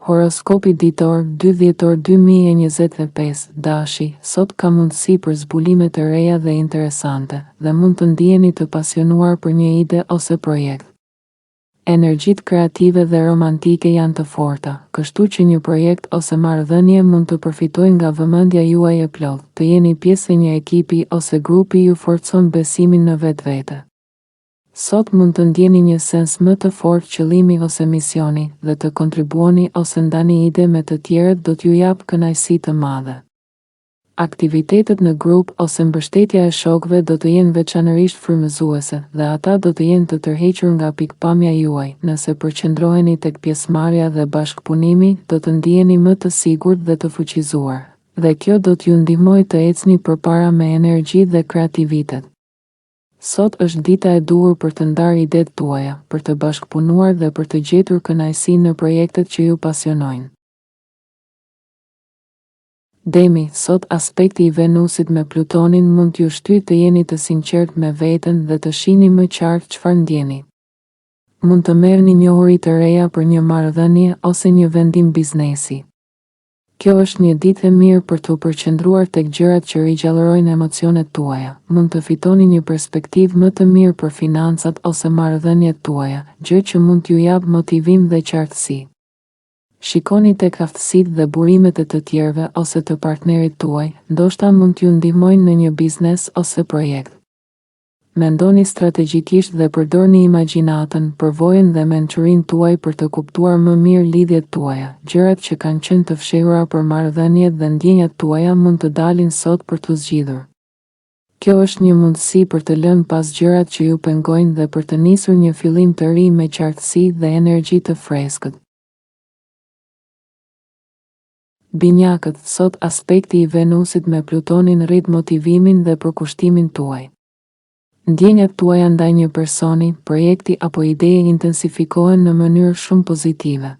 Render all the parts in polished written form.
Horoskopi ditor, dy dhjetor 2025, Dashi, sot ka mundësi për zbulime të reja dhe interesante, dhe mund të ndiheni të pasionuar për një ide ose projekt. Energjitë kreative dhe romantike janë të forta, kështu që një projekt ose marrëdhënie mund të përfitojë nga vëmendja juaj e plotë. Të jeni pjesë e një ekipi ose grupi ju forcon besimin në vetvete. Sot mund të ndjeni një sens më të fortë qëllimi ose misioni, dhe të kontribuoni ose ndani ide me të tjerët do t'ju japë kënaqësi të madhe. Aktivitetet në grup ose mbështetja e shokëve do të jenë veçanërisht frymëzuese, dhe ata do të jenë të tërhequr nga pikëpamja juaj. Nëse përqendroheni tek pjesëmarrja dhe bashkëpunimi, do të ndiheni më të sigurt dhe të fuqizuar, dhe kjo do t'ju ndihmojë të ecni përpara me energji dhe kreativitet. Sot është dita e duhur për të ndarë idetë tuaja, për të bashkëpunuar dhe për të gjetur kënaqësi në projektet që ju pasionojnë. Demi, sot aspekti i Venusit me Plutonin mund t'ju shtyjë të jeni të sinqertë me veten dhe të shihni më qartë çfarë ndjeni. Mund të merrni njohuri të reja për një marrëdhënie ose një vendim biznesi. Kjo është një ditë e mirë për t'u përqendruar tek gjërat që rigjallërojnë emocionet tuaja. Mund të fitoni një perspektivë më të mirë për financat ose marrëdhëniet tuaja, gjë që mund t'ju japë motivim dhe qartësi. Shikoni tek aftësitë dhe burimet e të tjerëve ose të partnerit tuaj, ndoshta mund t'ju ndihmojnë në një biznes ose projekt. Mendoni strategjikisht dhe përdorni imagjinatën, përvojën dhe mençurinë tuaj për të kuptuar më mirë lidhjet tuaja. Gjërat që kanë qenë të fshehura për marrëdhëniet dhe ndjenjat tuaja mund të dalin sot për t'u zgjidhur. Kjo është një mundësi për të lënë pas gjërat që ju pengojnë dhe për të nisur një fillim të ri me qartësi dhe energji të freskët. Binjakët, sot aspekti i Venusit me Plutonin rrit motivimin dhe përkushtimin tuaj. Ndjenjat tuaja ndaj një personi, projekti apo ideje intensifikohen në mënyrë shumë pozitive.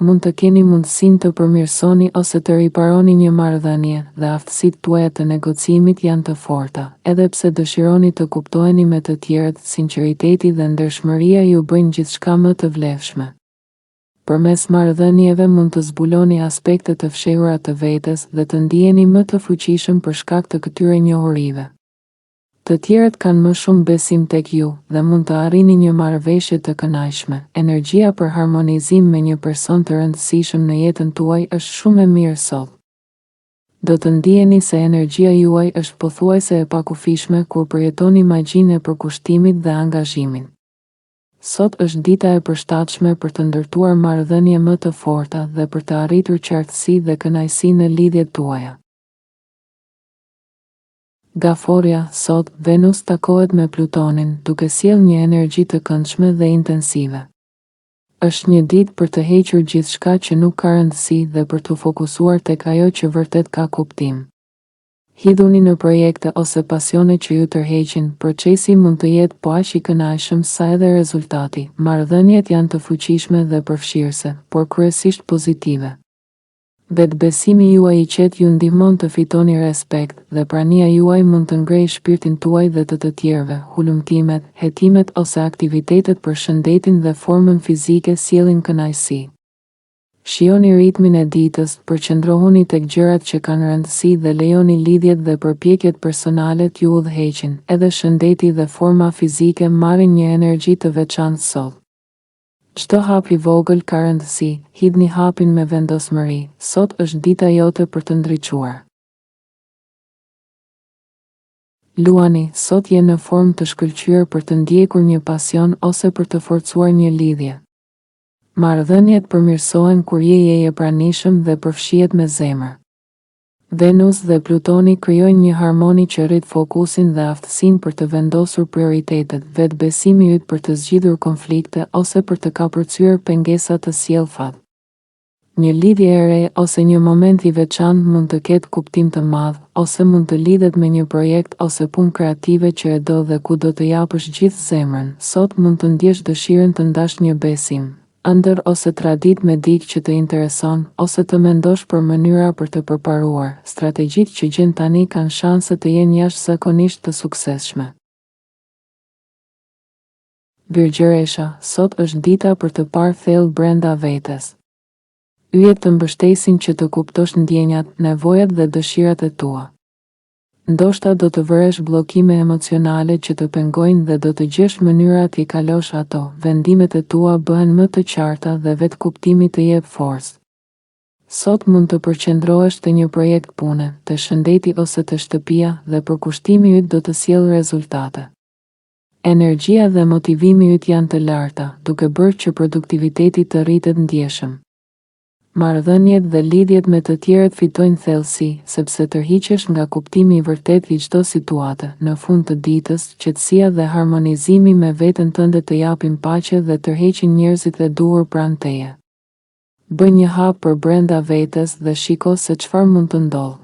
Mund të keni mundësinë të përmirësoni ose të riparoni një marrëdhënie, dhe aftësitë tuaja të negocimit janë të forta. Edhe pse dëshironi të kuptoheni me të tjerët, sinqeriteti dhe ndershmëria ju bëjnë gjithçka më të vlefshme. Përmes marrëdhënieve mund të zbuloni aspekte të fshehura të vetes dhe të ndiheni më të fuqishëm për shkak të këtyre njohurive. Të tjerët kanë më shumë besim tek ju dhe mund të arrini një marrëveshje të kënaqshme. Energjia për harmonizim me një person të rëndësishëm në jetën tuaj është shumë e mirë sot. Do të ndiheni se energjia juaj është pothuajse e pakufishme kur përjetoni magjinë e përkushtimit dhe angazhimit. Sot është dita e përshtatshme për të ndërtuar marrëdhënie më të forta dhe për të arritur qartësi dhe kënaqësi në lidhjet tuaja. Gaforrja, sot, Venus takohet me Plutonin, duke sjellë një energji të këndshme dhe intensive. Është një ditë për të hequr gjithçka që nuk ka rëndësi dhe për t'u fokusuar tek ajo që vërtet ka kuptim. Hidhuni në projekte ose pasione që ju tërheqin, procesi mund të jetë po aq i kënaqshëm sa edhe rezultati. Marrëdhëniet janë të fuqishme dhe përfshirëse, por kryesisht pozitive. Vetëbesimi juaj i qetë ju ndihmon të fitoni respekt, dhe prania juaj mund të ngrejë shpirtin tuaj dhe të të tjerëve. Hulumtimet, hetimet ose aktivitetet për shëndetin dhe formën fizike sjellin kënaqësi. Shijoni ritmin e ditës, përqendrohuni tek gjërat që kanë rëndësi dhe lejoni lidhjet dhe përpjekjet personale t'ju udhëheqin, edhe shëndeti dhe forma fizike marrin një energji të veçantë sot. Çdo hap i vogël ka rëndësi, hidhni hapin me vendosmëri, sot është dita jote për të ndriçuar. Luani, sot je në formë të shkëlqyer për të ndjekur një pasion ose për të forcuar një lidhje. Marrëdhëniet përmirësohen kur je je i pranishëm dhe përfshihet me zemër. Venus dhe Plutoni krijojnë një harmoni që rrit fokusin dhe aftësinë për të vendosur prioritetet, vetëbesimi yt për të zgjidhur konflikte ose për të kapërcyer pengesa të sjell fat. Një lidhje e re ose një moment i veçantë mund të ketë kuptim të madh, ose mund të lidhet me një projekt ose punë kreative që e do dhe ku do të japësh gjithë zemrën. Sot mund të ndjesh dëshirën të ndash një besim, ëndërr ose traditë me dikë që të intereson, ose të mendosh për mënyra për të përparuar. Strategjitë që gjen tani kanë shanse të jenë jashtëzakonisht të suksesshme. Virgjëresha, sot është dita për të parë thellë brenda vetes. Yjet të mbështesin që të kuptosh ndjenjat, nevojat dhe dëshirat e tua. Ndoshta do të vëresh bllokime emocionale që të pengojnë dhe do të gjesh mënyra t'i kalosh ato, vendimet e tua bëhen më të qarta dhe vetëkuptimi të jep forcë. Sot mund të përqendrohesh te një projekt pune, te shëndeti ose te shtëpia dhe përkushtimi yt do të sjellë rezultate. Energjia dhe motivimi yt janë të larta, duke bërë që produktiviteti të rritet ndjeshëm. Marrëdhëniet dhe lidhjet me të tjerët fitojnë thellësi, sepse tërhiqesh nga kuptimi i vërtetë i çdo situate. Në fund të ditës, qetësia dhe harmonizimi me veten tënde të japin paqe dhe tërheqin njerëzit e duhur pranë teje. Bëj një hap përbrenda vetes dhe shiko se çfarë mund të ndodhë.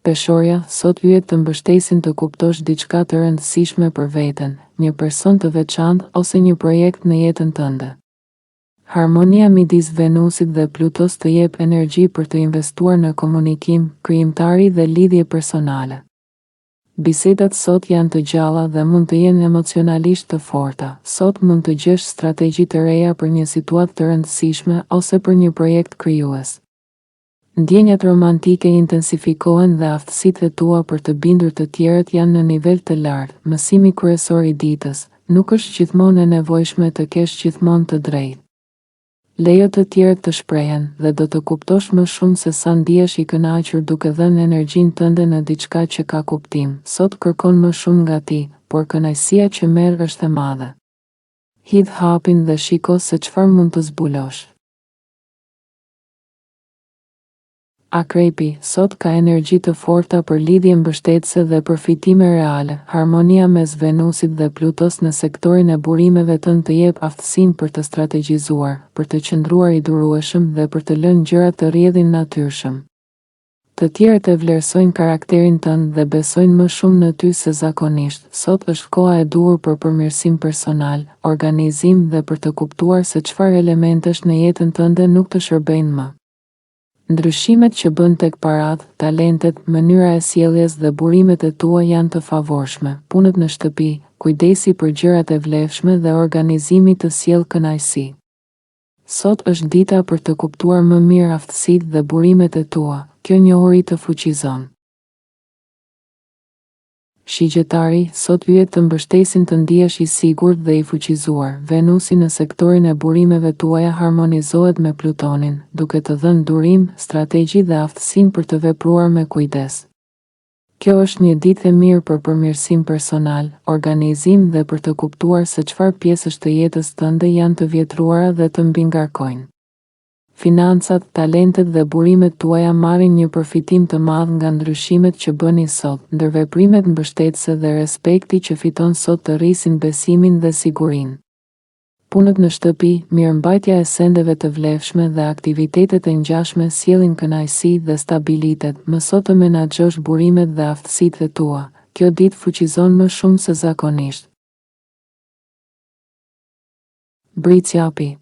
Peshorja, sot yjet të mbështesin të kuptosh diçka të rëndësishme për veten, një person të veçantë ose një projekt në jetën tënde. Harmonia midis Venusit dhe Plutos të jep energji për të investuar në komunikim, krijimtari dhe lidhje personale. Bisedat sot janë të gjalla dhe mund të jenë emocionalisht të forta. Sot mund të gjesh strategji të reja për një situatë të rëndësishme ose për një projekt krijues. Ndjenjat romantike intensifikohen dhe aftësitë e tua për të bindur të tjerët janë në nivel të lartë. Mësimi kryesor i ditës, nuk është gjithmonë e nevojshme të kesh gjithmonë të drejtë. Lejo të tjerët të shprehen, dhe do të kuptosh më shumë se sa ndihesh i kënaqur duke dhënë energjinë tënde në diçka që ka kuptim. Sot kërkon më shumë nga ti, por kënaqësia që merr është e madhe. Hidh hapin dhe shiko se çfarë mund të zbulosh. Akrepi, sot ka energji të forta për lidhje mbështetëse dhe përfitime reale. Harmonia mes Venusit dhe Plutos në sektorin e burimeve tënd të jep aftësinë për të strategjizuar, për të qëndruar i durueshëm dhe për të lënë gjërat të rrjedhin natyrshëm. Të tjerët e vlerësojnë karakterin tënd dhe besojnë më shumë në ty se zakonisht. Sot është koha e duhur për përmirësim personal, organizim dhe për të kuptuar se çfarë elementesh në jetën tënde nuk të shërbejnë më. Ndryshimet që bën tek paratë, talentet, mënyra e sjelljes dhe burimet e tua janë të favorshme, punët në shtëpi, kujdesi për gjërat e vlefshme dhe organizimi të sjell kënaqësi. Sot është dita për të kuptuar më mirë aftësitë dhe burimet e tua, kjo njohuri të fuqizon. Shigjetari, sot yjet të mbështesin të ndihesh i sigurt dhe i fuqizuar. Venusi në sektorin e burimeve tuaja harmonizohet me Plutonin, duke të dhënë durim, strategji dhe aftësinë për të vepruar me kujdes. Kjo është një ditë e mirë për përmirësim personal, organizim dhe për të kuptuar se çfarë pjesësh të jetës tënde janë të vjetruara dhe të mbingarkojnë. Financat, talentet dhe burimet tuaja marrin një përfitim të madh nga ndryshimet që bëni sot. Ndërveprimet mbështetëse dhe respekti që fiton sot të rrisin besimin dhe sigurinë. Punët në shtëpi, mirëmbajtja e sendeve të vlefshme dhe aktivitetet e ngjashme sjellin kënaqësi dhe stabilitet. Mëso të menaxhosh burimet dhe aftësitë e tua. Kjo ditë fuqizon më shumë se zakonisht. Bricjapi.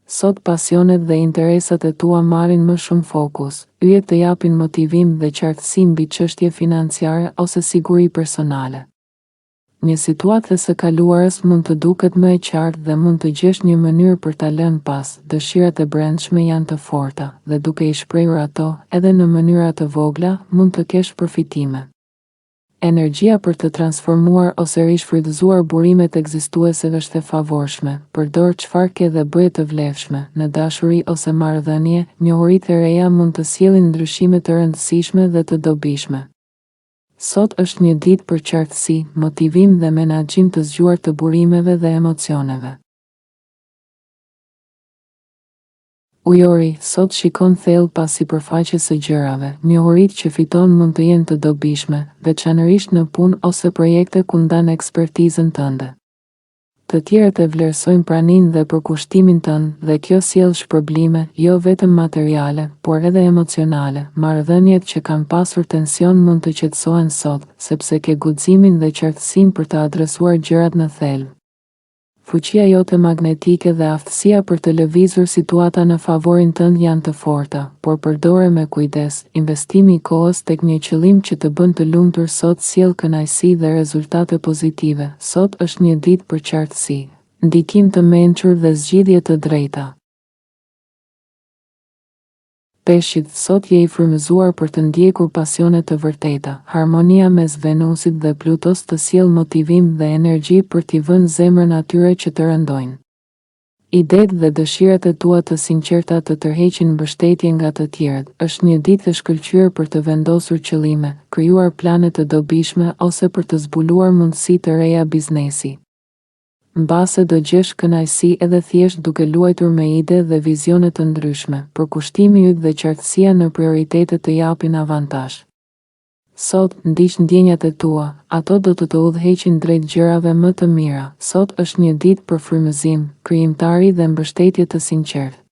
Sot pasionet dhe interesat e tua marrin më shumë fokus, yjet të japin motivim dhe qartësi mbi çështje financiare ose siguri personale. Një situatë e së kaluarës mund të duket më e qartë dhe mund të gjesh një mënyrë për ta lënë pas, dëshirat e brendshme janë të forta, dhe duke i shprehur ato, edhe në mënyra të vogla, mund të kesh përfitime. Energjia për të transformuar ose rishfrytëzuar burimet ekzistuese është e favorshme, përdor çfarë ke dhe bëje të vlefshme, në dashuri ose marrëdhënie, njohuritë e reja mund të sjellin ndryshime të rëndësishme dhe të dobishme. Sot është një ditë për qartësi, motivim dhe menaxhim të zgjuar të burimeve dhe emocioneve. Ujori, sot shikon thellë pas sipërfaqes së gjërave, njohuritë që fiton mund të jenë të dobishme, veçanërisht në punë ose projekte ku ndan ekspertizën tënde. Të tjerët e vlerësojnë praninë dhe përkushtimin tënd dhe kjo sjell shpërblime, jo vetëm materiale, por edhe emocionale. Marrëdhëniet që kanë pasur tension mund të qetësohen sot, sepse ke guximin dhe qartësinë për të adresuar gjërat në thelb. Fuqia jote magnetike dhe aftësia për të lëvizur situata në favorin tënd janë të forta, por përdore me kujdes, investimi i kohës tek një qëllim që të bën të lumtur sot sjell kënaqësi dhe rezultate pozitive, sot është një ditë për qartësi. Ndikim të mençur dhe zgjidhje të drejta. Peshqit, sot je i frymëzuar për të ndjekur pasione të vërteta. Harmonia mes Venusit dhe Plutos të sjell motivim dhe energji për t'i vënë zemrën atyre që të rëndojnë. Idetë dhe dëshirat e tua të sinqerta të tërheqin mbështetje nga të tjerët. Është një ditë e shkëlqyer për të vendosur qëllime, krijuar plane të dobishme ose për të zbuluar mundësi të reja biznesi. Mbase do gjesh kënaqësi edhe thjesht duke luajtur me ide dhe vizione të ndryshme, përkushtimi yt dhe qartësia në prioritete të japin avantazh. Sot, ndiq ndjenjat e tua, ato do të të udhëheqin drejt gjërave më të mira. Sot është një ditë për frymëzim, krijimtari dhe mbështetje të sinqertë.